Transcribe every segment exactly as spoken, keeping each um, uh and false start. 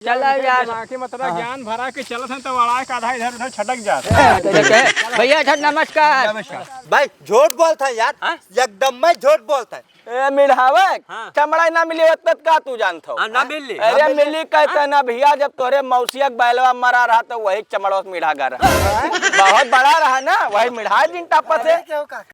चला यार। दिमाग के मतलब हाँ। ज्ञान भरा के चलत हैं तो अड़ाए का आधा इधर उधर छटक जात। ए, तो देखे, भैया झट नमस्कार। नमस्कार। भाई, झूठ बोलत है यार। हाँ? एकदम मैं झूठ बोलत है। ए, मिढ़ावक, हाँ। चमड़ा ना मिली होत त का तू जानत हो? हाँ, ना मिली। अरे ना मिली। मिली कहते हाँ? ना भैया, जब तोरे मौसिया के बैलवा मरा रहा तो वही चमड़वा से मिढ़ा गा रहा। हाँ? बहुत बड़ा रहा ना, वही मिढ़ा दिन टापा से। अरे, क्यों का?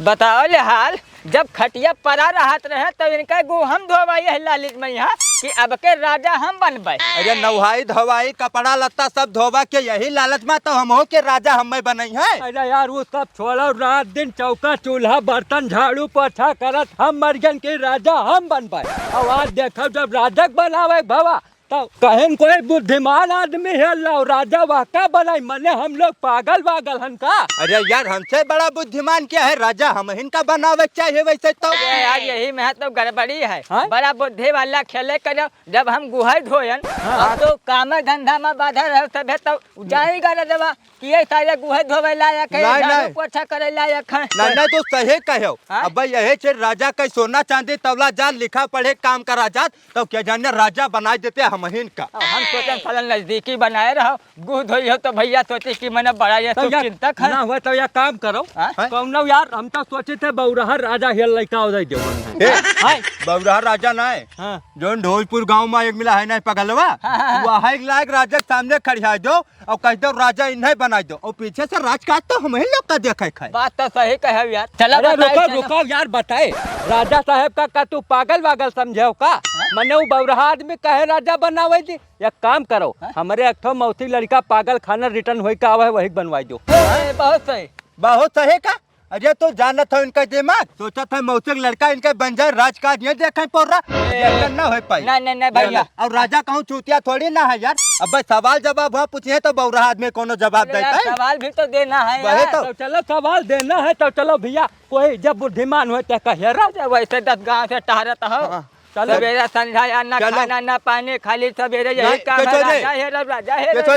बताओ ले हाल, जब खटिया परा रहत रहे, तब इनका गो हम धोवाई है लालिच में यहाँ कि अब के राजा हम बनबे। अरे नौहाई धोवाई, कपड़ा लत्ता सब धोवा के यही लालच में तो हमहू के राजा हमें बनई है। अरे यार, वो सब छोड़ो, रात दिन चौका चूल्हा बर्तन झाड़ू पोछा करत हम मरियन के राजा हम बनबे। अब आज देखो, जब राजक बनावे भवा, तो कहेन कोई बुद्धिमान आदमी है, लाओ राजा वाका बनाई, मने हम लोग पागल वागल हन का? अरे यार, हमसे बड़ा बुद्धिमान क्या है? राजा हमहिन का बनावे के चाहिए वैसे तो। अरे यार, यही में तो गड़बड़ी है। हाँ? बड़ा बुद्धि वाला खेले करो, जब हम गुहै धोयन, हाँ। अब तो काम धंधा में बाधा रहो तबे तो जाएगा राजवा कि ये सारे गुहै धोवे लायक है, नहीं, झाड़ू नहीं। पोछा करे लायक है। नहीं, नहीं, तो सही कहो। हाँ? अब यही से राजा का सोना चांदी तौला जात, लिखा पढ़े काम करा जात, तो क्या जाने राजा बनाई देते हमहिन का। अब हम सोचन साला नजदीकी बनाए रहो, गुह धोई हो तो भैया सोची कि मने बड़ा ये तो शुभ यार, चिंतक है। ना हुआ तो यार काम करो। हाँ? हाँ? कौनो यार, हम तो सोचे थे बौरहा राजा हियल लइका हो जाए जो। ए, हाँ? बौरहा राजा ना है। हाँ। जोन ढोलपुर गांव में एक मिला है ना पगलवा, हाँ, हाँ, हाँ। वह एक लायक राजा के सामने खड़िया दो और कह दो राजा इन्हें बनाई दो और पीछे से राजकाज तो हमहिन लोग का देखे खाए। बात तो सही कहे यार। चलो अरे बताओ, रुको, चलो। रुको यार, बताए। राजा साहब का, का तू पागल वागल समझे हो का? हाँ? मने वो बौरहा आदमी कहे राजा बनावे दी? एक काम करो, हाँ? हमरे एक ठो मौसी लड़का पागल खाना रिटर्न होई का आवे है, वही बनवाई दो। ए, बहुत सही। बहुत सही का? अरे तू जानत हो इनका दिमाग, सोचत है मौसी के लड़का इनके बन जाए राजकाज, ये देखे पौरा, ए, ये ना हो पाई। नहीं, नहीं, नहीं भैया। और राजा कहूँ चूतिया थोड़ी ना है यार। अब भाई सवाल जवाब हुआ पूछिए तो बौरा आदमी कोनो जवाब अरे देता यार, है? सवाल भी तो देना है वही यार। तो। तो चलो सवाल देना है तो चलो भैया, कोई जब बुद्धिमान हो तो कहिए राजा। वैसे दस गांव से टहरत हो। हाँ। चलो। सवेरे संझा या ना चलो। खाना ना पानी, खाली सवेरे यही नहीं, काम है, राजा हे रब, राजा हे रब।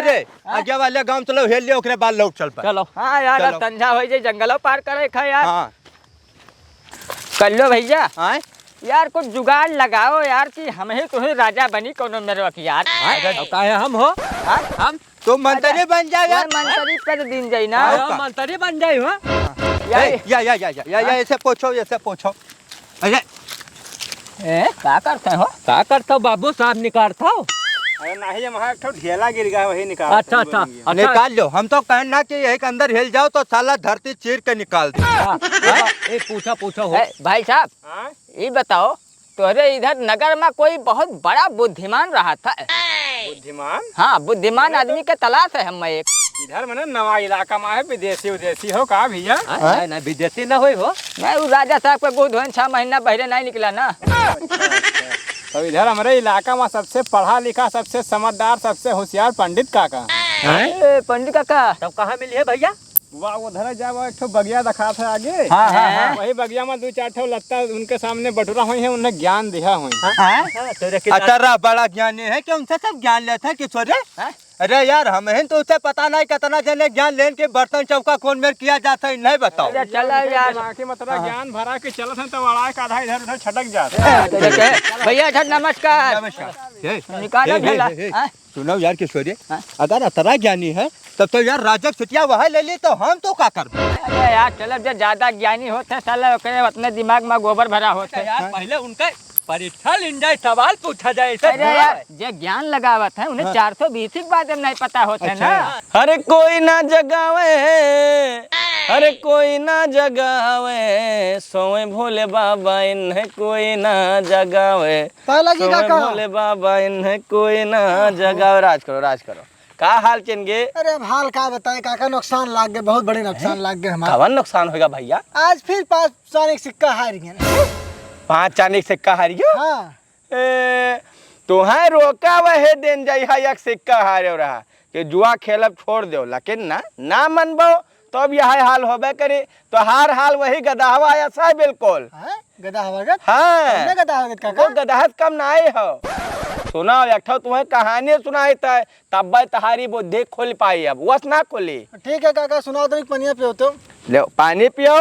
हाँ? आगे वाले गांव चलो, हेल लियो, ओकरे बाद लौट चल पाए। चलो। हाँ यार, अब चलो। संझा हो जाए, जंगलो पार करे खा यार। हाँ। कर लो भैया। हाँ? यार कुछ जुगाड़ लगाओ यार कि हम ही तुम्हें राजा बनी कोनो मेरे वक्त यार। हाँ? और काहे हम हो? हाँ? हम? तो मंत्री अरे, बन जाओ यार। वह मंत्री कर दीन जाई ना। हाँ, हाँ, का? मंत्री बन जाई हो। यार ए, या, या, या, या, या, हाँ? ऐसे पूछो, ऐसे पूछो। अरे। ए, का करते हो? का करते हो बाबू साहब, निकालते हो? अरे नहीं, हम एक ठो ढेला गिर गया, वही निकाल अच्छा, अच्छा, अच्छा। निकाल लो। हम तो कहन ना कि यही के अंदर हिल जाओ तो साला धरती चीर के निकाल दे। हाँ, ए, पूछो, पूछो हो। ए, भाई साहब, हाँ? ये बताओ, तोहरे इधर नगर में कोई बहुत बड़ा बुद्धिमान रहा था? बुद्धिमान? हाँ, बुद्धिमान अरे तो आदमी के तलाश है हमें एक। इधर मने नवा इलाका में है, विदेशी उदेशी हो का भैया? हाँ, हाँ? नहीं, नहीं, विदेशी ना होई हो। नहीं, वो राजा साहब का गोद होन, छह महीना बहरे नहीं निकला ना। अच्छा, अच्छा। तो इधर हमारे इलाका में सबसे पढ़ा लिखा, सबसे समझदार, सबसे होशियार पंडित काका। हैं? ए, पंडित काका। तब कहाँ मिली है भैया? वाह, उधर जावा, एक ठो बगिया दिखात है आगे। हाँ, हाँ, हाँ। वही बगिया में दो चार ठो लत्ता उनके सामने बटुरा हुई है, उन्हें ज्ञान दिया हुई। हाँ? हाँ, तो रे के अतरा बड़ा ज्ञानी है कि उनसे सब ज्ञान लेते हैं किशोर रे? हाँ? अरे यार, हमहिन तो उसे पता नहीं कितना जने ज्ञान लेन के बर्तन चौका कौन मेर किया जाता है, नहीं बताओ। अरे चलो यार। दिमाग के मतलब हाँ। ज्ञान भरा के चलत हैं तो अड़ाए का आधा इधर उधर छटक जाता है। ए, तो देखे, भैया झट नमस्कार। नमस्कार। ए, निकालो ए, ए, झोला। ए, ए, हाँ? सुनो यार किशोरी, हाँ? अगर अतरा ज्ञानी है, तब तो यार राजक सिटिया वहाँ ले ली, तो हम तो का करबे? अरे यार, चलो, जो ज्यादा ज्ञानी होते हैं, साला, ओकरे अपने दिमाग में गोबर भरा होते हैं। यार, हाँ। पहले उनका परीक्षा लीन जाए, सवाल पूछा जाए, ऐसे अरे थोड़ा यार, है। जे ज्ञान लगावत है, उन्हें हाँ। चार सौ बीस के बारे में नहीं पता होते अच्छा। ना। हर कोई ना जगावे, हर कोई ना जगावे, सोए भोले बाबा इन्हें कोई ना जगावे। पाए लगी सोए काका। भोले बाबा इन्हें कोई ना ओहो। जगावे। राज करो, राज करो। का हाल चेन गे? अरे अब हाल का बताएं काका, नुकसान लाग गए, बहुत बड़े नुकसान हैं? लाग गए हमारे। कवन नुकसान होगा भैया? आज फिर पाँच चानी के सिक्का हार गए। पाँच चानी के सिक्का हार गयो? हाँ। ए, तुहें रोका वहे दिन जइहा एक सिक्का हारे रहा कि जुआ खेलब छोड़ दो, लेकिन ना, ना मनबो तो अब यह हाल होबे करी। तो हार हाल वही गदहवा ऐसा है बिल्कुल। हाँ? गदहवा गत? हाँ। कौने गदहवा गत काका? वो गदहत कम ना आए हो। सुनाओ, एक ठो तुम्हें कहानी सुनाई था, तब तहारी बुद्धि खुल पाई, अब वस ना खुली। ठीक है काका, सुनाओ तो एक पनिया पियो तो। ले, पानी पियो।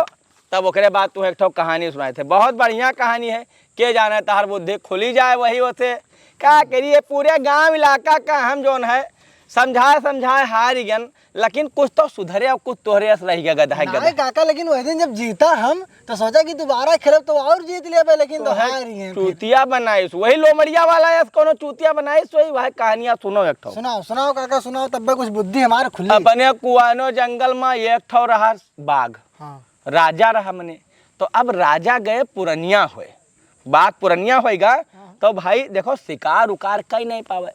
तब ओकरे बाद तू एक ठो कहानी सुनाए थे, बहुत बढ़िया कहानी है। के जाने तहार बुद्धि खुली जाए वही ओसे का करिए, पूरे गांव इलाका का हम जौन है समझाए समझाए हार गन, लेकिन कुछ तो सुधरे और कुछ तोहरे अस रह गया गधा है, नाहीं गधा। काका, लेकिन वही दिन जब जीता हम तो सोचा कि दोबारा खेलब तो और जीत लेबे, लेकिन तो तो है हार ही हैं फिर। चूतिया बनाइस, वही लोमड़िया वाला है, कोनो चूतिया बनाइस, वही वह कहानियां सुनो एक ठो। सुनाओ, सुनाओ काका, सुनाओ, तब कुछ बुद्धि हमार खुली। अपने कुआनो जंगल में एक ठो रहा बाघ, हाँ। राजा रहा मने। तो अब राजा गए पुरनिया होए, बाघ पुरनिया होएगा, हाँ। तो भाई देखो शिकार उकार कई नहीं पावे।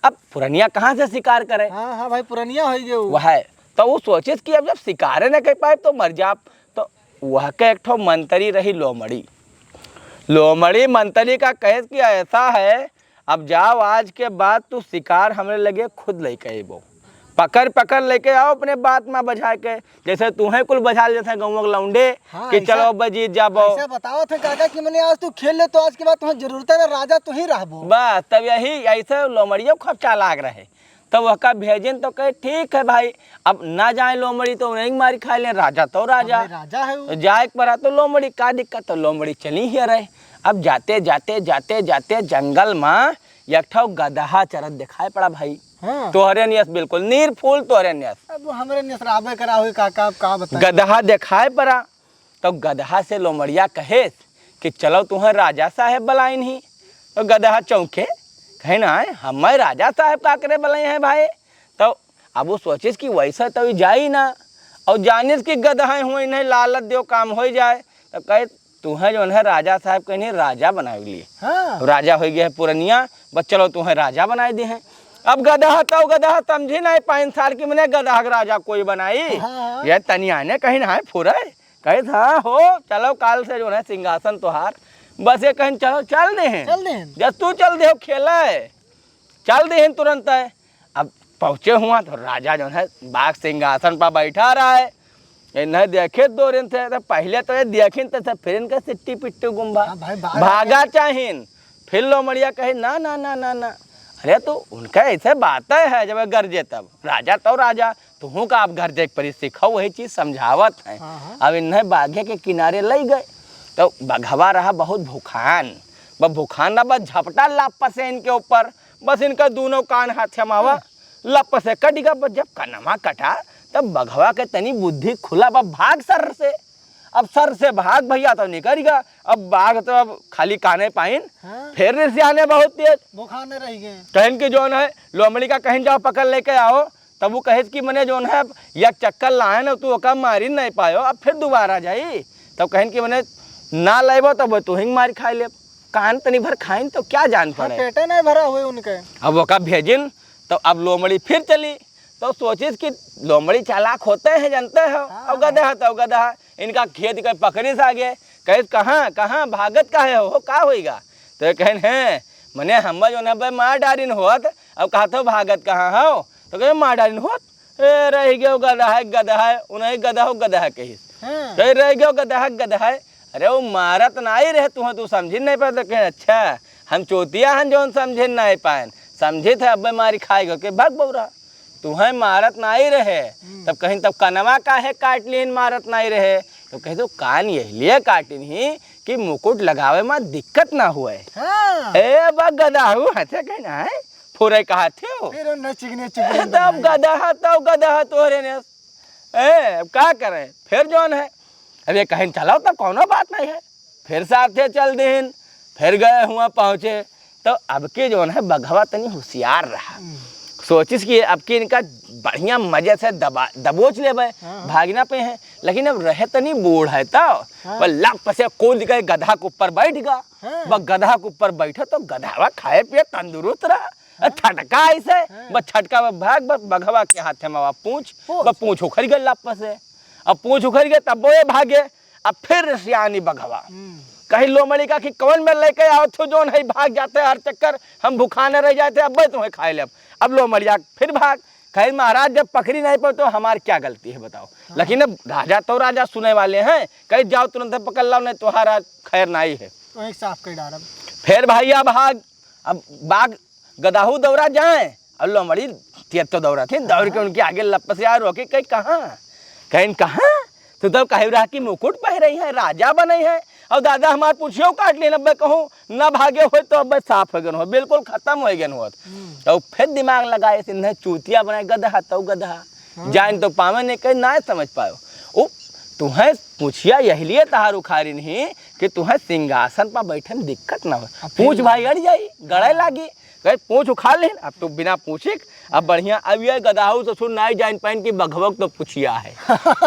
अब पुरनिया कहाँ से शिकार करे? हाँ, हाँ भाई, पुरनिया होई गए उ। वह है। तो वो सोचिस कि अब जब शिकारे न कर पाए तो मर जाब। तो वह के एक ठो मंत्री रही लोमड़ी। लोमड़ी मंत्री का कहे कि ऐसा है, अब जाओ, आज के बाद तू शिकार हमरे लगे खुद लेके अइबो। पकड़ पकड़ लेके आओ अपने बात में बझा के, जैसे तू है कुल बझा लेते हैं गाँव के लौंडे हाँ, कि ऐसा, चलो अब जीत जाबो। ऐसा बताओ थे काका कि मने आज तू खेल ले तो आज के बाद तुम्हें जरूरत है ना, राजा तू ही रहबो। बस तब यही ऐसे लोमड़ियो खूब चालाक रहे। तब वहका भेजिन तो कहे ठीक है भाई, अब ना जाए लोमड़ी तो उन्हें मारी खाए ले, राजा तो राजा। भाई राजा है वो। तो जाए के पड़ा तो लोमड़ी का दिक्कत, तो लोमड़ी चली ही रहे। अब जाते जाते जाते जाते जंगल में एक ठो गदहा चरत दिखाई पड़ा भाई। हाँ। तोहरे नियस बिल्कुल, नीर फूल तोहरे नियस। अब वो हमरे नियस राबे करा हुई काका, अब का बताई? गदहा दिखाई पड़ा, तो गदहा से लोमड़िया कहे कि चलो तुम्हें राजा साहेब बुलाइन ही। तो गदहा चौंके, कहे ना, "हमें राजा साहेब का करे बुलाए हैं भाई?" तो अब वो सोचिस कि वैसा तो ई जाई ना, और जानिस कि गदहा हुए नहीं लालच दियो काम हो जाए, तो कहे, "तुम्हें जो है राजा साहेब कहीं राजा बनाए लिए।" हाँ। अब राजा हो गया है पुरनिया, बस चलो तुम्हें राजा बनाए दे हैं। अब गदहा तो गदहा समझी नहीं पाइन सार कि मने गदहा के राजा कोई बनाई। हाँ, हाँ। ये तनिया ने कहीं ना फुरे, कहे था, "हो, चलो काल से जो है सिंहासन तोहार।" बस ये कहीं चलो चल दे हैं। चल दे हैं। जब तू चल दे हो खेला है, चल दे हैं तुरंत है। अब पहुँचे हुआ तो राजा जो है बाघ सिंहासन पर बैठा रहा है। इन्हें देखे दो दिन से, तो पहले तो ये देखिन तो सब फिर इनका सिट्टी पिट्टू गुम्बा। हाँ भाई, भाग भागा चाहिन। फिर लोमड़िया कहे, "ना, ना, ना, ना, ना।" अरे तो उनका ऐसे बातें है, जब गरजे तब। राजा तो राजा, तुहूँ का आप गरजे के परी सीखो, वही चीज समझावत हैं। हाँ, हाँ। अब इन्हें बाघे के किनारे लई गए, तो बघवा रहा बहुत भूखान। बस भूखान रहा, बस झपटा लाप पसे इनके ऊपर, बस इनका दोनों कान हाथ हमावा, हाँ। लप से कट गया। बस जब कनमा कटा, तब बघवा के तनी बुद्धि खुला, बस भाग सर से। अब सर से भाग भैया तो निकल गया। अब बाघ तो अब खाली काने पाइन, हाँ। फिर रिसियाने बहुत तेज। भूखाने रह गए। कहन कि जौन है, लोमड़ी का कहन जाओ पकड़ लेके आओ, तब वो कहे कि मने जौन है, अब एक चक्कर लाए ना, तू ओका मारी नहीं पायो, अब फिर दोबारा जाई। तब कहन कि मने ना लेबो, तब तू ही मार खाए लेब। कान तनी भर खाइन तो क्या जान हाँ, पड़े। पेटे नहीं भरा हुए उनके। अब ओका भेजिन, तो अब लोमड़ी फिर चली। तो सोचिस कि लोमड़ी चालाक होते हैं, जानते हो, हाँ, अब गधा हाँ। तो गधा, इनका खेद के पकड़िस आगे, कहिस, "कहाँ, कहाँ, भागत काहे हो, का होइगा?" तो ये कहन, "हैं, मने हम जौन है बे मार डारिन होत, अब कहत हो भागत कहाँ हो?" तो कहे, "मार डारिन होत, ए, रह गयो गधा है, गधा है, उन्हें गधा हो, गधा है," कहिस। हाँ। कहे, "रह गयो गधा है, गधा है।" अरे वो मारत नाई रहे, तुहें तू समझिन नहीं पाए, तो कहे, "अच्छा, हम चोतिया हन जौन समझिन नहीं पाएन, समझित है अब मारी खाए गो के भाग बौरा।" तुहें मारत नाई रहे, हम्म। तब कहीं तब कनवा काहे काट लिहिन मारत नाई रहे? तो कहे तो कान यही लिए काटिन ही कि मुकुट लगावे में दिक्कत ना हुए। हाँ। ए बा गदाहू हथे कहीं ना है, फुरे कहा थे हो। फिर उन्हें चिकने चिकने तब बनाए। गदहा, तब गदहा तोहरे ने। ए, अब का करे? फिर जौन है, अब ये कहीं चलो तो कौनो बात नहीं है। फिर साथे चल दिहिन, फिर गए हुआ पहुँचे, तो अब के जौन है बघवा तनी होशियार रहा। हम्म। सोचिस कि अब के इनका बढ़िया मजे से दबा, दबोच लेबे, हाँ। भागना पे है, लेकिन अब रहे तनी बूढ़ है तो हाँ। वो लप से कूद के गधा के ऊपर बैठ गया। हाँ। बस गधा के ऊपर बैठे तो गधावा खाए पिए तंदुरुस्त रहा। हाँ। छटका ऐसे, हाँ। बस छटका में भाग, बस बघवा के हाथ में पूँछ, पूँछ। बस पूँछ उखड़ गई लप से। अब पूँछ उखड़ गई तब वो ये भागे, अब फिर सियानी बघवा। हम्म। कहीं लोमड़ी का कि कौन में लेके आओ थो जौन है भाग जाते हर चक्कर, हम भुखाने रह जाते, अब तुम्हें खाए ले। अब लोमड़िया फिर भाग, कहीं महाराज जब पकड़ी नहीं पाओ तो हमार क्या गलती है बताओ। हाँ। लेकिन अब राजा तो राजा सुने वाले हैं, कहीं जाओ तुरंत पकड़ लाओ, नहीं तुम्हारा खैर नहीं है। तो एक साफ कर डारब। फिर भैया भाग, अब बाघ गदाहू दौरा जाए, और लोमड़ी तेज तो दौरा थी, दौड़ के हाँ। उनके आगे लप से आ रोके, कहीं कहाँ? कहीं कहाँ? तू तो कहे रहा कि मुकुट पहरे हैं, राजा बने हैं, और दादा हमार पूछियो काट लेन, अबे कहूँ ना भागे होत तो अबे साफ होइ गन होत, बिल्कुल खतम होइ गन होत। हम्म। तो फिर दिमाग लगाए से इन्हें चूतिया बनाए, गदहा तो गदहा। हाँ। जान तो पावे नहीं, कहीं ना समझ पायो। ओ, तुहें पूछिया यही लिए तहार उखारी नहीं कि तुहें सिंहासन पर बैठे में दिक्कत ना हो। अब फिर पूछ भाई अड़ जाई, गड़े हाँ। लागी। कहे पूछ उखाड़ लेन, अब तू बिना पूछिक, अब बढ़िया, अब ये गदहा हो ससुर नाई जान पाइन कि बघवक तो पूछिया है।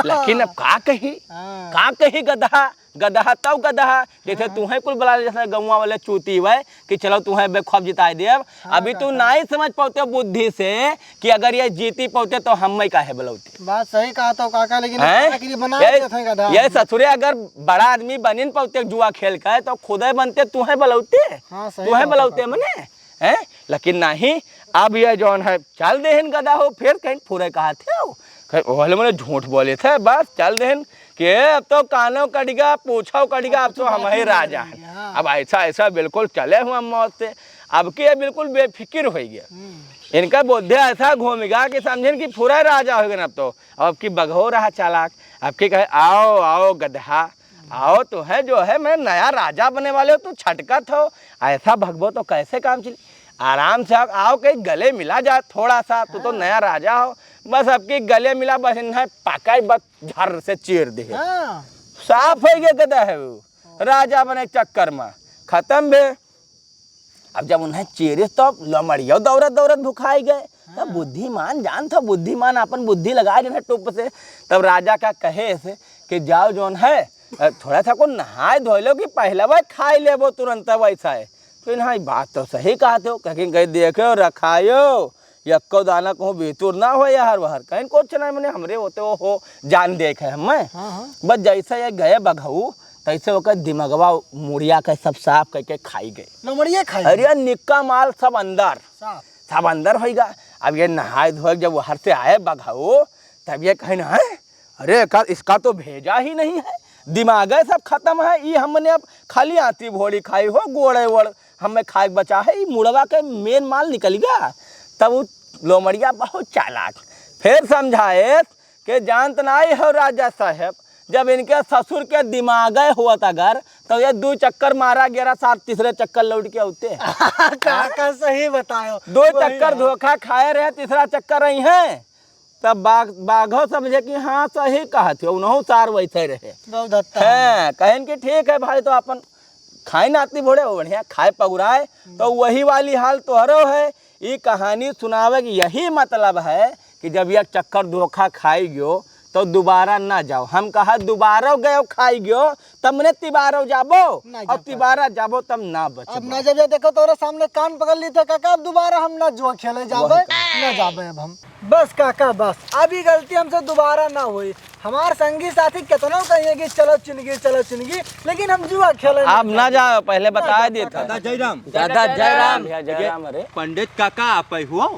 लेकिन अब का कही, हाँ। का कही गदहा, गदहा तब गदहा, जैसे हाँ। तुहें कुल बला जैसे गौवा वाले चूती हुए कि चलो तुहें बेखौफ जिताए देब। हाँ, अभी तू काका। नाई समझ पावते बुद्धि से कि अगर ये जीती पावते तो हम काहे बलौते। बात सही कहा तो काका, लेकिन हैं? का करी, बना ये, देते हैं गदहा। ये ससुरे अगर बड़ा आदमी बनिन पावते जुआ खेल के तो खुदे बनते तुहें बलौते। हाँ, सही तुहें कहा बलौते काका। मने, हैं? लेकिन नहीं, अब ये जौन है, चल देहन गदहा हो, फिर कहीं फुरे कहा थे हो। कहीं ओहले मने झूठ बोले थे, बस चल देहन के अब तो कानो कटिगा, पूछो कटिगा, अब तो हम ही राजा हैं। हाँ। अब ऐसा, ऐसा बिल्कुल चले हुआ मौत से। अब के ये बिल्कुल बेफिक्र होइ गया। हम्म। इनका बुद्धि ऐसा घूमिगा कि समझेन कि फुरे राजा होइ गए अब तो। अब की बघो रहा चालाक, अब की कहे, "आओ, आओ गदहा, आओ, तुहें जो है, मैं नया राजा बने वाले हो, तू छटकत हो, ऐसा भगबो तो कैसे काम चली?" आराम से आओ, आओ, कहीं गले मिला जाए थोड़ा सा, तू तो हाँ। नया राजा हो, बस अब की गले मिला, बस इन्हें पकड़, बस झर से चीर दे। हाँ। साफ होइ गए गदहा है वो, राजा बने चक्कर में, खतम भे। अब जब उन्हें चीरिस तो लमड़ियो दौड़त दौड़त भुखाई गए। तब हाँ। बुद्धिमान जान था, बुद्धिमान अपन बुद्धि लगाए देना टुप से। तब राजा का कहे से कि जाओ जौन है, अ, थोड़ा सा को नहाए धोए लो कि पहले वह खाई लेबो तुरंत वैसा है। तो इन्हें बात तो सही कहा थे, कहीं कहीं देखे रखायो, यक्को दाना कहूँ बेतुर ना हो यार वहर, कहीं कुछ नहीं मने हमरे होते वो हो जान देखे हमें। हाँ, हाँ। बस जैसे ये गए बघऊ, तैसे ओकर दिमगवा मुड़िया के सब साफ करके खाई गए। लमड़िए खाई? अरे निक्का माल सब अंदर, साफ। सब अंदर होइगा। अब ये नहाए धोए जब वहर से आए बघऊ, तब ये कहे ना, "हैं? अरे एकर, इसका तो भेजा ही नहीं है, दिमागे सब खतम है, ई हमने अब खाली आती भोड़ी खाई हो, गोड़े वोड़ हमें खाए के बचा है, ई मुड़वा के मेन माल निकल गया।" तब वो लोमड़िया बहुत चालाक, फिर समझाए के जानत नाई हो राजा साहेब, जब इनके ससुर के दिमागे होत अगर, तो ये दू चक्कर मारा गेरा साथ तीसरे चक्कर लौट के आउते। काका सही बतायो। दो वही चक्कर है। धोखा खाए रहे, तीसरा चक्कर रही है। तब बाघ, बाघो समझे कि हाँ सही कहत हो, उनहु सार वैसे रहे। गौ दत्ता। हाँ, कहन कि ठीक है भाई, तो अपन खाए नाती भोड़े, वो बढ़िया खाए पगुराए, तो वही वाली हाल तोहरो है। ई कहानी सुनावे के यही मतलब है कि जब यह चक्कर धोखा खाई गयो, तो दोबारा ना जाओ। हम कहा दोबारा गयो खाई गयो, तब मने तिबारो जाबो, ना अब जा तिबारा जाबो तब ना बचबो। अब ना जब ये देखो तोरे सामने कान पकड़ ली तो काका, अब दोबारा हम ना जुआ खेले जाबे, वही तो। ना जाबे अब हम। बस काका बस, अब ई गलती हमसे दोबारा ना होई। हमार संगी साथी केतनो कहिए कि चलो चिनगी, चलो चिनगी, लेकिन हम जुआ खेले अब ना जाओ, पहले ना बताए जाओ, देता। दादा जयराम। दादा जयराम। भैया जयराम, अरे। पंडित काका आप ही हुआ?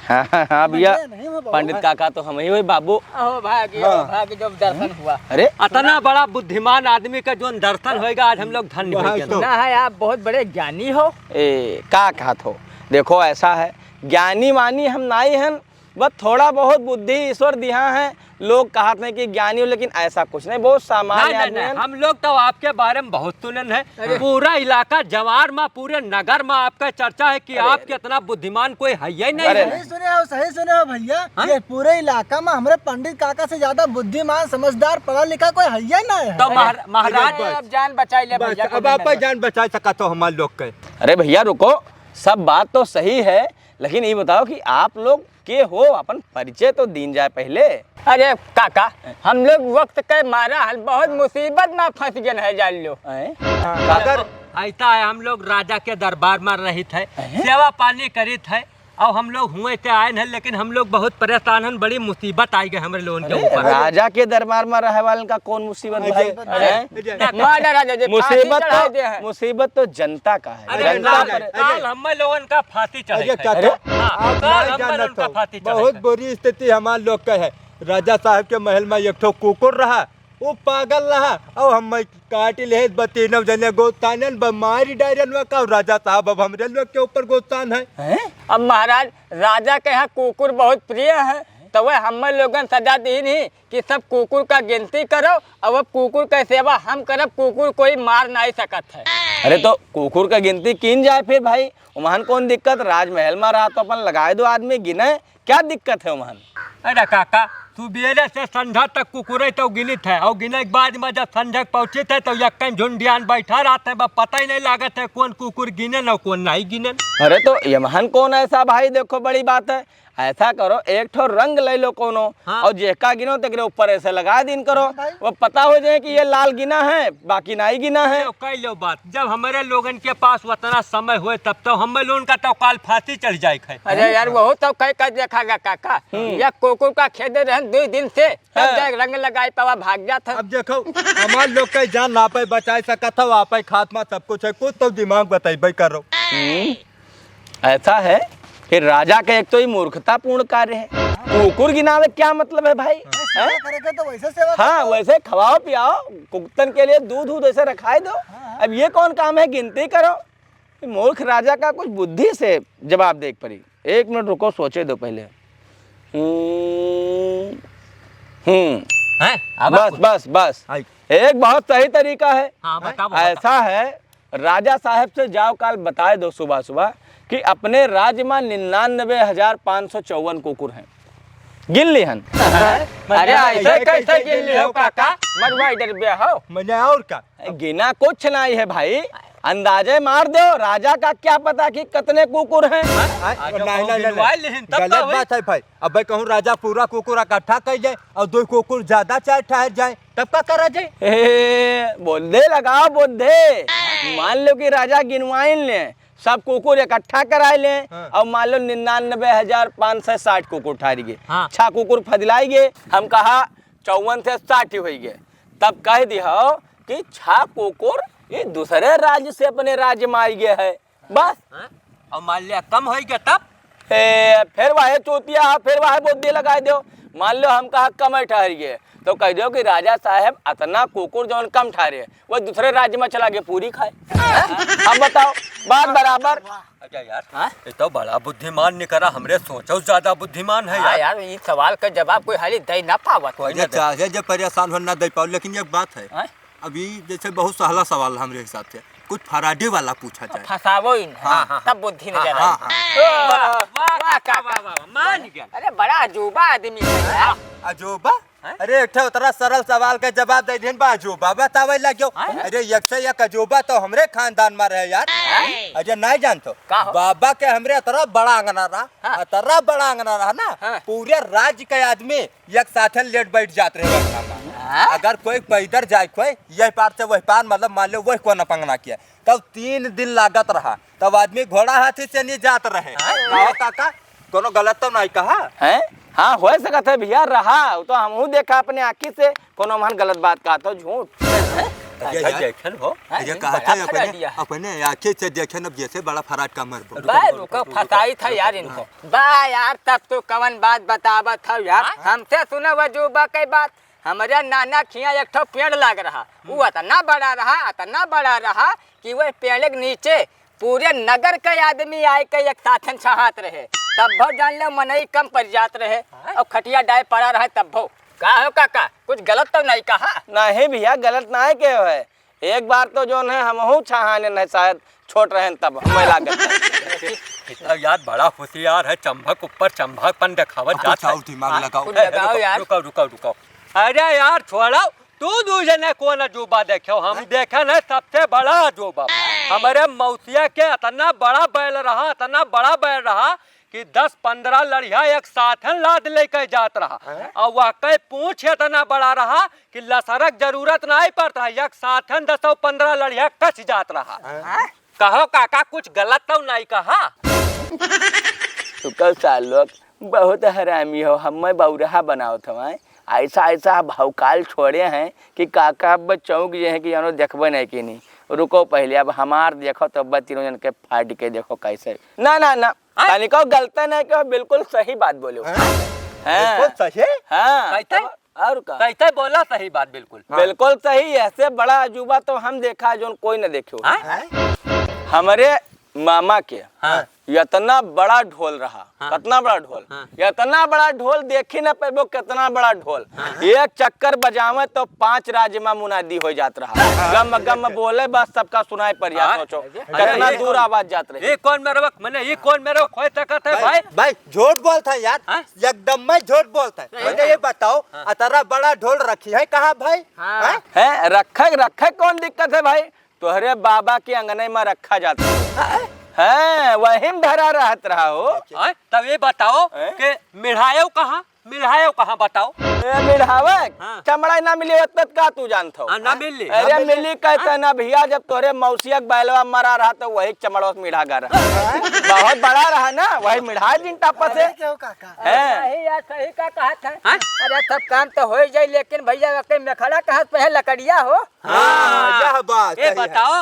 हाँ, हाँ, हाँ, भैया, पंडित नहीं हुआ बाबू। पंडित काका तो हम ही हुए बाबू। अहो भाग्य, हाँ। अहो भाग्य, जब दर्शन हुआ। अरे। अतना बड़ा बुद्धिमान आदमी का जोन दर्शन होएगा, आज हम लोग धन्य वहाँ होएंगे। तो। ना है, आप बहुत बड़े ज्ञानी हो। ए, का कहत हो? देखो, ऐसा है, ज्ञानी वानी हम नाई हन, बस थोड़ा बहुत बुद्धि ईश्वर दिहा है। लोग कहत हैं कि ज्ञानी हो, लेकिन ऐसा कुछ नहीं, बहुत सामान्य नहीं, नहीं, आदमी नहीं, हैं। हम लोग तो आपके बारे में बहुत सुनन है। अरे। पूरा इलाका जवार में, पूरे नगर में आपका चर्चा है कि अरे, आपके अरे। इतना बुद्धिमान कोई है ही नहीं अरे। है। सही सुने हो, सही सुने हो भैया। हाँ? ये पूरे इलाका में हमरे पंडित काका से ज्यादा बुद्धिमान, समझदार, पढ़ा लिखा कोई है ही नहीं है। तो अरे, महार-, महाराज अरे, अब जान बचाई ले बस, भैया, अब कोई आप नहीं जान बचा सकत हो हमार लोग के। अरे भैया रुको, सब बात तो सही है, लेकिन ये बताओ कि आप लोग के हो, अपन परिचय तो दीन जाए पहले। अरे काका, हम लोग वक्त के मारा हल, बहुत मुसीबत में फंस गए हैं, जान लो। हैं? हाँ, अगर ऐसा है, हम लोग राजा के दरबार में रहित है, हैं? सेवा पानी करित है, और हम लोग हुए से आए हैं, लेकिन हम लोग बहुत परेशान हैं, बड़ी मुसीबत आई गई हमरे लोगन के अरे, ऊपर। राजा के दरबार में रहे वालन का कौन मुसीबत अरे, भाई? अरे, हैं? अरे, ना, ना, राजा जी, फांसी मुसीबत चढ़ा तो, दे हैं। मुसीबत तो जनता का है। अरे, जनता राजा, पर अरे, काल हमें लोगन का फांसी चढ़े अरे, है। काका, अरे, हाँ, आप काल नहीं हमें जानत लोगन का हो, फांसी चढ़े बहुत है। बुरी स्थिति हमार लोग का है। राजा साहब के महल में एक ठो कुकुर रहा, वो पागल रहा, और हम काट ले बतीनों जने गोस्तानन ब-, मारी डायरन वा का, राजा साहब अब हमरे लोग के ऊपर गोस्तान है। हैं? अब महाराज, राजा के यहाँ कुकुर बहुत प्रिय है, तो वह हमें लोगन सजा दी नहीं कि सब कुकुर का गिनती करो, और अब कुकुर का सेवा हम करब, कुकुर कोई मार नहीं सकत है। अरे तो कुकुर का गिनती कीन जाए फिर भाई, उमहन कौन दिक्कत? राजमहल में रहा तो अपन लगाए दो आदमी गिने, क्या दिक्कत है उमहन? अरे काका, सुबेरे से संझा तक कुकुरे तो गिनित है, और गिने के बाद में जब संझा के पहुँचित है तो यक्कन झुंडियान बैठा रहत है, बस पता ही नहीं लागत है कौन कुकुर गिने न कौन नहीं गिने। अरे तो यमहन कौन ऐसा भाई, देखो बड़ी बात है, ऐसा करो एक ठो रंग ले लो कोनो, हाँ। और जेका गिनो तेकरे ऊपर ऐसे लगा दीन करो, हाँ भाई। वो पता हो जाए कि ये लाल गिना है, बाकी नहीं गिना है। लो, कह लो बात, जब हमारे लोगन के पास उतना समय होए तब तो हम लोगन का तो काल फांसी चढ़ जाए है। अरे यार, वहू तो कह कर देखा गया काका, हम्म। या कुकुर का खेदे रहन दो दिन से, तब हाँ। जाए रंग लगाए पावा भाग जात है। अब देखो, हमार लोग के जान ना पे बचाए सकत हो, आप खात मा सब कुछ है, कुछ तो दिमाग बताइबे करो। हम्म। ऐसा है कि राजा का एक तो ये मूर्खतापूर्ण कार्य है, कुकुर गिनावे क्या मतलब है भाई? हैं? सेवा करे के तो वैसे सेवा हाँ, करो। वैसे खवाओ पियाओ, कुत्तन के लिए दूध दूध ऐसे रखाए दो। हाँ, हाँ। अब ये कौन काम है, गिनती करो? ये मूर्ख राजा का कुछ बुद्धि से जवाब देख पड़ी। एक मिनट रुको, सोचे दो पहले। हम्म, हम्म। हैं? अब बस, कुछ बस, बस। आई। एक बहुत सही तरीका है। हाँ, बताओ, बताओ। ऐसा है, राजा साहब से जाओ काल बताए दो सुबह सुबह कि अपने राज्य में निन्यानवे हजार पाँच सौ चौवन कुकुर हैं। गिन लिहन। अरे, ऐसे कैसे गिन लिहो काका? मरवा इधर बे हो। मने और का? गिना कुछ नहीं है भाई, अंदाजे मार दो। राजा का क्या पता कि कितने कुकुर हैं। हाँ? आ, जो नहीं, कहूँ नहीं, नहीं, गिनवा नहीं। लेहिन, तब गलत का होई? बात है भाई। अबे कहूँ राजा पूरा कुकुर इकट्ठा कर जाए और दो कुकुर ज्यादा चाहे ठहर जाए, तब का करा जाए? ए, बोद्धे लगाओ, बोद्धे। मान लो कि राजा गिनवाइन ले, सब कुकुर इकट्ठा कराए ले, हाँ। और मान लो निन्यानवे हजार पाँच सौ साठ कुकुर ठहर गए, हाँ। छह कुकुर फदिलाई गए, हम कहा चौवन से साठ ही होई गए, तब कह दिहो कि छह कुकुर ये दूसरे राज्य से अपने राज्य में आई गए है, बस। हाँ? और मान लिया कम होई गया तब? ए, फिर वह चूतिया, फिर वह बुद्धि लगाए दो। मान लो हम कहा कम है ठहर गए, तो कह दो कि राजा साहब अतना कुकुर जौन कम ठहरे, वो दूसरे राज्य में चला गए पूरी खाए। अब बताओ, बात बराबर। अच्छा यार, हाँ? ये तो बड़ा बुद्धिमान निकरा, हमरे सोचो ज्यादा बुद्धिमान है हाँ यार। यार, ये सवाल का जवाब कोई हाली दे ना पावत। कोई ना दे। चाहे जब परेशान हो ना दे पाओ, लेकिन एक बात है, हाँ? अभी जैसे बहुत सहला सवाल हमरे हिसाब से, कुछ फराडी वाला पूछा जाए। फंसावो इन, हाँ, हाँ, हाँ। तब बुद्धि हाँ, नजर हाँ, आई। हाँ। ओ, वाह, वाह, वाह, वाह, वाह, वाह, मान गया। अरे बड़ा अजूबा आदमी है यार। अजूबा? हैं? अरे एक ठे उतरा सरल सवाल के जवाब दे देन बा अजूबा बतावे लग्यो। हैं? अरे एक से एक अजूबा तो हमरे खानदान में रहे यार। हैं? अरे नहीं जानतो। का हो? बाबा के हमरे अतरा बड़ा अंगना रहा, हाँ। अतरा बड़ा अंगना रहा ना, हाँ। पूरे राज्य के आदमी एक साथे लेट बैठ जात रहे अंगना में। हाँ? अगर कोई पैदर जाए कोई यही पार से वही पार, मतलब मान लो वही कोना पंगना किया, तब तीन दिन लागत रहा, तब आदमी घोड़ा हाथी से नहीं जात रहे। हाँ? कहो काका, कोनो गलत तो नहीं कहा? हैं? हाँ, हो सकत है भैया, रहा, वो तो हमहू देखा अपने आँखी से, कोनो मन गलत बात कहा तो झूठ। अरे अच्छा, यार, देखे न हो। हाँ, अरे ये कहा बड़ा था, अपने, फराडिया है। अपने आँखी से देखे न, अब जैसे बड़ा फराड का मर बा, रुको, रुको, रुको, फसाई था यार इनको। बा यार, तब तो कवन बात बतावत हौ यार, हाँ? हमसे सुना वह जो बा कई बात, हमारे नाना खिया एक ठो पेड़ लाग रहा, हम्म। वो अतना बड़ा रहा, अतना बड़ा रहा कि वह पेड़ के नीचे पूरे नगर के आदमी आए के एक साथन छहात रहे, तब भो जान लो मनई कम पड़ जात रहे, हाँ? और खटिया डाए पड़ा रहे तब भो। का हो काका, कुछ गलत तो नहीं कहा? नहीं भैया, गलत नहीं कहे है। एक बार तो जौन है हमहू छहाने नहीं, शायद छोट रहन तब हमें लागत है। कितना यार बड़ा होशियार है, चंभक ऊपर चंभकपन दिखावत अब जात कुछ है। और दिमाग हाँ, लगाओ। कुछ ए, लगाओ रुको, यार। रुको, रुको, रुको। अरे यार छोड़ो, तू दू जने कौन अजूबा देखे हो? हम हैं? देखे न सबसे बड़ा अजूबा। हमारे मौसिया के इतना बड़ा बैल रहा, इतना बड़ा बैल रहा कि दस पन्द्रह लड़िया एक साथन लाद लेके जात रहा। हैं? और वह कई पूँछ इतना बड़ा रहा कि लसरक जरूरत नहीं पड़ता, एक साथन दस और पन्द्रह लड़िया कस जात रहा। हैं? कहो काका, कुछ गलत तो नहीं कहा? तू कल साल लोग बहुत हरामी हो, हमें बौरहा बनावत हवाए। ऐसा ऐसा भौकाल छोड़े हैं कि काका अब चौंक जे हैं कि यानो देखबे नहीं कीनी। रुको पहले, अब हमार देखो तो अब तीनों जन के फाड़ के देखो कैसे। ना, ना, ना, हैं? तनिको गलते नहीं कहो, बिल्कुल सही बात बोलो। हैं? हैं। बिल्कुल सही? हाँ। कैसे? तब और का? कैसे बोला सही बात बिल्कुल। हाँ। बिल्कुल सही, ऐसे बड़ा अजूबा तो हम देखा जोन कोई न देखे हो। हैं? हैं? हमरे मामा के हाँ। इतना बड़ा ढोल रहा, हाँ। कितना बड़ा ढोल, हाँ। इतना बड़ा ढोल, देखी ना पेबो कितना बड़ा ढोल। हाँ। एक चक्कर बजावे तो पांच राज्य मा मुनादी हो जात रहा। हाँ। गम गम बोले, बस सबका सुनाई पड़ जात। हाँ। सोचो अरे, कितना ये दूर कौन, आवाज जात रही। ये कौन मेरे वक्त, मने ये कौन मेरे वक्त खोए तकत है भाई, भाई? भाई, झूठ बोलत है यार, हाँ? एकदम मैं झूठ बोलत है। नहीं। मने ये बताओ, हाँ। अतरा बड़ा ढोल रखी है कहाँ भाई? हाँ। हैं? हैं? रखे, रखे कौन दिक्कत है भाई? तोहरे बाबा के अंगने मा रखा जात रहा। हैं? वही मा धरा रहत रहा हो। हैं? तब ये बताओ हैं? कि मिढ़ायो कहाँ? मिढ़ायो कहाँ बताओ? ए, मिढ़ावे? हाँ। चमड़ा ना मिली होत त का तू जानत हो? हाँ, ना मिली। अरे ना मिली। मिली कहते हाँ? ना भैया, जब तोहरे मौसिया के बैलवा मरा रहा तो वही चमड़वा से मिढ़ा गा रहा। हाँ? बहुत बड़ा रहा ना, वही मिढ़ा जिन टापा से। अरे क्यों काका? हैं? सही यार, सही का कहत है। हैं? अरे सब काम तो हो ही जाई, लेकिन भैया के मेखड़ा कहाँ से पहले लकड़िया हो? हाँ, हाँ। यह बात ये सही है। बताओ।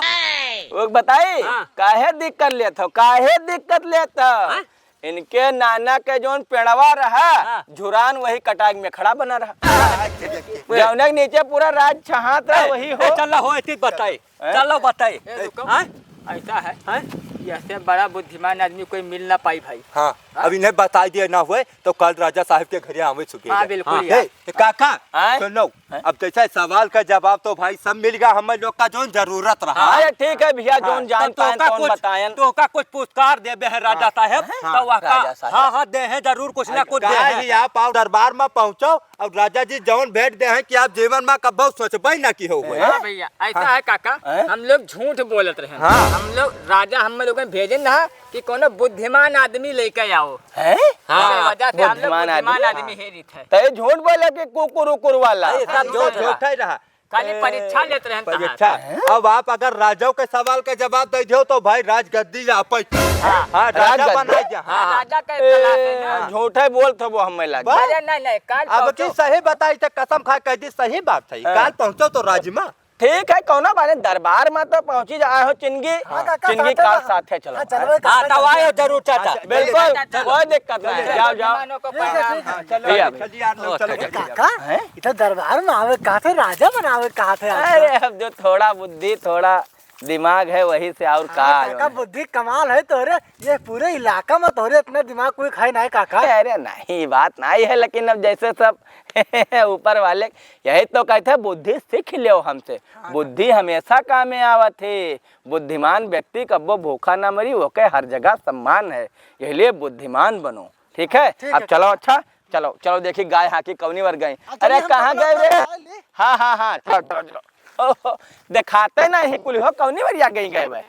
वो बताई, हाँ। काहे दिक्कत लेत हो? काहे दिक्कत लेत हो? हाँ? इनके नाना के जौन पेड़वा रहा, हाँ। झुरान वही कटाक मेखड़ा बना रहा। हाँ, अच्छा, अच्छा। जौने के नीचे पूरा राज छहात रहा, ए, वही हो। ए, चल हो, एती बताई। हैं? चलो बताई। ए, रुको। हाँ? ऐसा है, हाँ? ऐसे बड़ा बुद्धिमान आदमी कोई मिल ना पाई भाई। हाँ, हाँ? अब इन्हें बताई दिया ना हुए तो कल राजा साहब के घरे आवे चुके हाँ, हैं। बिल्कुल हाँ। यार। ए, काका, हाँ? सुनो, हाँ? अब जैसे सवाल का जवाब तो भाई सब मिल गया, हमें लोग का जौन जरूरत रहा। हाँ, अरे ठीक है भैया, हाँ, जौन जान तब पाएन, तोहका तौन कुछ, बताएन। तोहका कुछ पुरस्कार देबे हैं राजा हाँ। साहब, हाँ, तो वह का, राजा साहब। हाँ, हाँ, दे हैं जरूर, कुछ ना अरे कुछ दे काहे हैं। ही आप आओ दरबार में पहुँचो, और राजा जी जौन भेंट दे हैं कि आप जीवन में कब्बो सोचबे ना की हो गए। हाँ भैया, ऐसा हाँ। है काका, हैं? हम लोग झूठ बोलत रहे। हाँ। हम लोग राजा हम लोगन भेजन रहा कि कोनो बुद्धिमान आदमी लेके आओ। हैं? हाँ। ओकरे वजह से हम लोग बुद्धिमान बुद्धिमान आदमी? आदमी हेरित है। तो ये झूठ बोले कि कुकुर उकुर वाला? अरे, सब झूठ झूठ है। झूठ ही रहा। खाली ए, परीक्षा लेत रहन परीक्षा। तहार। अब आप अगर राजाओं के सवाल का जवाब दे दियो तो भाई राजगद्दी आप ही। हाँ। हाँ, राजा राजगद्दी। बना दिया। हाँ। राजा का ए, तलाश है ना। झूठे बोलत हो वो हमें लग बस। अरे नहीं, नहीं, काल अब की पहुंचो। सही बताई तो कसम खा कह दी, सही बात है। हाँ। काल पहुंचो तो राजमा। ठीक है, कौनो बात नहीं, दरबार में तो पहुंची जाए हो चिनगी। हाँ, काका, चिनगी साथे काल बा। साथे चलो। हाँ, चलो, हाँ, काका, तो आयो जरूर चाचा। हाँ, बिल्कुल, चलो, चलो। कोई दिक्कत नहीं, चलो, जाओ, जाओ। मेहमानों को प्रणाम। हाँ, चलो, भैया, चलो, चलो, चलो, चलो। काका, हैं? इधर दरबार में आवे कहा थे, राजा बनावे कहा थे आपका? अरे, अब जो थोड़ा बुद्धि, थोड़ा दिमाग है, वही से और हाँ, का काका, आयो है। बुद्धि कमाल है तोरे, ये पूरे इलाका में तोरे इतना दिमाग कोई खाए ना है, काका। अरे नहीं, बात नहीं है, लेकिन अब जैसे सब ऊपर वाले यही तो कहते हैं, बुद्धि सीख लियो हमसे। हाँ, बुद्धि हमेशा कामे आवत है। बुद्धिमान व्यक्ति कब्बो भूखा ना मरी, ओके हर जगह सम्मान है। यही लिए बुद्धिमान बनो, ठीक है? ठीक अब है, चलो, ठीक है। अच्छा, चलो, चलो, देखी गाय हाँकी कौनी वर गई। हाँ, अरे, चलिए, हम कहाँ अपना गए रे? गाय ले। हाँ, हाँ, हाँ, चलो, चलो, चलो। ओहो, देखाते नहीं कुल हो, कौनी वरिया गई गए बे?